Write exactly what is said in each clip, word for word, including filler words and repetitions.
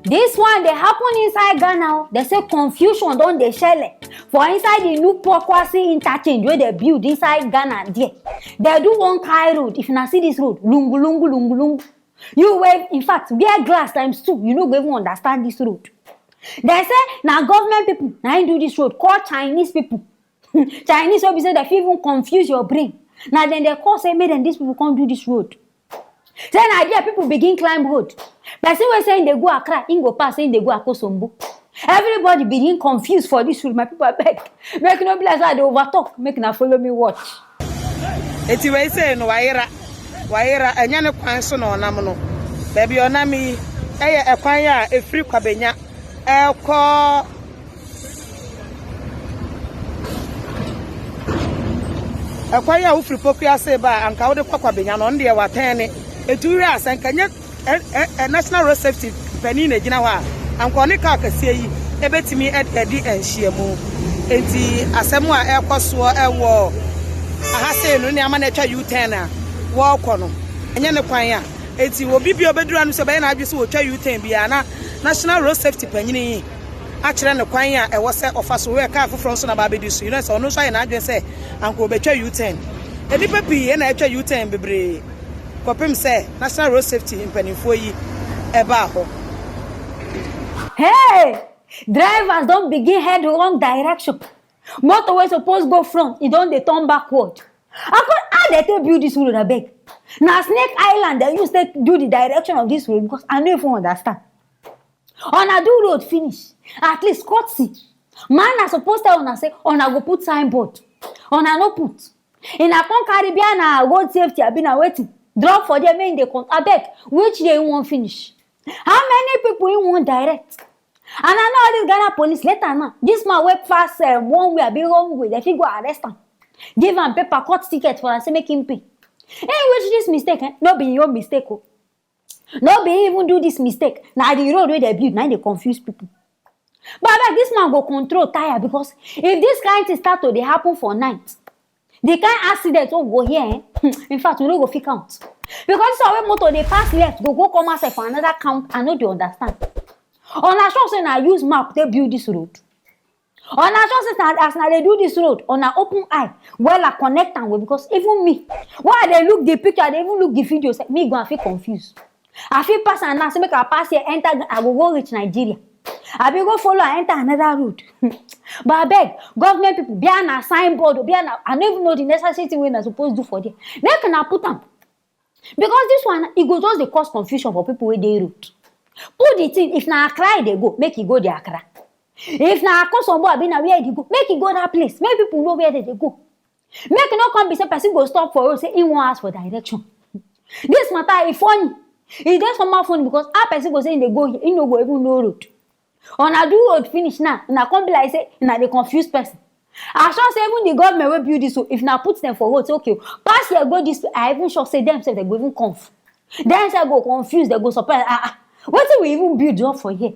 This one dey happen inside Ghana o. Dem say confusion don dey shele for inside the new Pokwasi interchange wey dem build inside Ghana there. Dem do one kind road. If una see this road, lungu lungu lungu lungu. You wey, in fact, wear glass times two, you no go even understand this road. Dem say na government people na im do this road, call Chinese people. Chinese wey be say dem fit even confuse your brain. Na dem dey call say make dem, these people come do this road. Say na there people begin climb road. Person wey say im dey go Accra, im go pass say im dey go Akosombo. Everybody begin confuse for this road, my people, abeg. Make no be like say I dey overtalk, make una follow me watch. Eti wei sɛ no wayera, wayera, ɛnyɛ ne kwan so na ɔnam no. Baabi a ɔnam yi, ɛyɛ ɛkwan a ɛfiri Kwabenya ɛkɔ ɛkwan a wofiri Pokuase ba a, anka wode kɔ Kwabenya no, ɔno deɛ watɛn ne. Ɛtu werɛ a, sɛ nka nyɛ ɛ- ɛ- ɛ- National Road Safety panin na ɛgyina hɔ a, anka ɔne kaa kɛseɛ yi ɛbɛtumi ɛde adi nhyiamu. Enti asɛm a ɛrekɔ soɔ ɛwɔ aha sei no ne ama no atwa U-turn a wɔrekɔ no, ɛnyɛ ne kwan a. Enti obi bi a ɔbɛduru ano sɛ ɔbɛyɛ n'adwene sɛ wɔtwa U-turn biara na National Road Safety panin yi akyerɛ ne kwan a ɛwɔ sɛ ɔfa so. Wɛ kaa foforɔ nso na aba abɛdi so yi no sɛ ɔno nso ayɛ n'adwene sɛ anka ɔbɛtwa U-turn. Nnipa pii na atwa U-turn bebree kɔpem sɛ National Road Safety mpanimfoɔ yi ɛbaa hɔ. Hey! Drivers don begin head wrong direction. Motor wey suppose go front, e don dey turn backward. Akon, how dem take build this road, abeg? Na Snake Island dem use take do the direction of this road, because I no even understand. Una do road finish, at least courtesy. Man na suppose tell una say una go put signboard, una no put. Una come carry, be na road safety abi na wetin, drop for there make e dey come. Abeg, which day e wan finish? How many people e wan direct? And I know all this Ghana police, later now, this man wey pass um, one way abi wrong way, dem fit go arrest am, give am paper, cut ticket for am, say make him pay. Him which this mistake, eh? No be him own mistake o. No be him even do this mistake. Na the road wey dem build na him dey confuse people. But abeg, this man go control tire, because if this kind thing start to dey happen for night, the kind accident wey we go hear, eh? In fact, we no go fit count. Because this one wey motor dey pass left go go come outside for another count, I no dey understand. Una sure say na use map take build this road? Una sure say na as una dey do this road, una open eye wella, connect am well? Because even me, when I dey look the picture, I dey even look the video, say me go, I fit confuse. I fit pass am now, say make I pass here, enter, I go go reach Nigeria. I be go follow am enter another road. But abeg, government people, be na signboard o, be na, I no even know the necessary thing wey una suppose do for there. Make una put am. Because this one, e go just dey cause confusion for people wey dey road. Put the thing, if na Accra e dey go, make e go the Accra. If na Akosombo abi na where e dey go, make e go that place. Make people know where dem dey go. Make e no come be say person go stop for road say he wan ask for direction. This matter e funny. E dey somehow funny because how person go say he dey go here, he no go even know road. Una do road finish now, una come be like say una dey confuse person. I sure say even the government wey build this road, if una put them for road, say okay, pass here go this place, I even sure say dem sef dem go even conf. Dem sef go confuse, dem go surprise. Ah ah, wetin we even build up for here?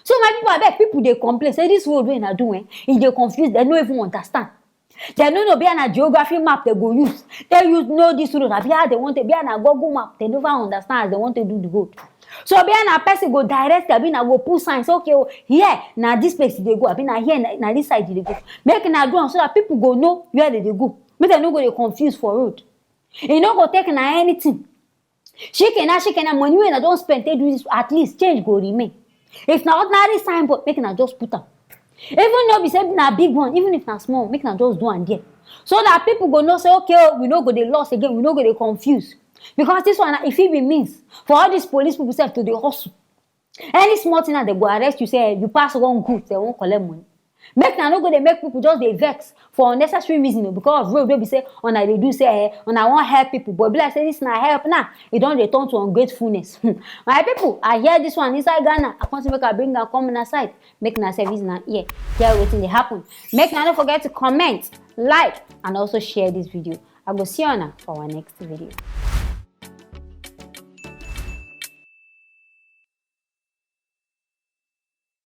So my people, abeg, people dey complain say this road wey una do, eh, e dey confuse, dem no even understand. Dem no know be na geography map dem go use. Dem use know this road, abi how dem want to, be na Google map, dem never understand as dem want to do the road. So be na person go direct, abi na go put sign say okay o, here na this place e dey go, abi na here na, na this side e dey go. Make una do am so that people go know where dem dey go. Make dem no go dey confuse for road. E no go take na anything. Shikena, shikena, money wey una don spend take do this, at least change go remain. If na ordinary signboard, make una just put am. Even no be say na big one, even if na small, make una just do am there. So that people go know say, okay o, we no go dey lost again, we no go dey confuse. Because this one, e fit be means for all these police people sef to dey hustle. Any small thing now, dem go arrest you, say you pass wrong route, dem wan collect money. Make una no go dey make people just dey vex for unnecessary reason o, because of road wey be say una dey do, say eh, una wan help people, but e be like say this na help now, e don dey turn to ungratefulness. Hmm. My people, I hear this one inside Ghana, I come say make I bring am come una side, make una sef use una ear hear wetin dey happen. Make una no forget to comment, like, and also share this video. I go see una for our next video.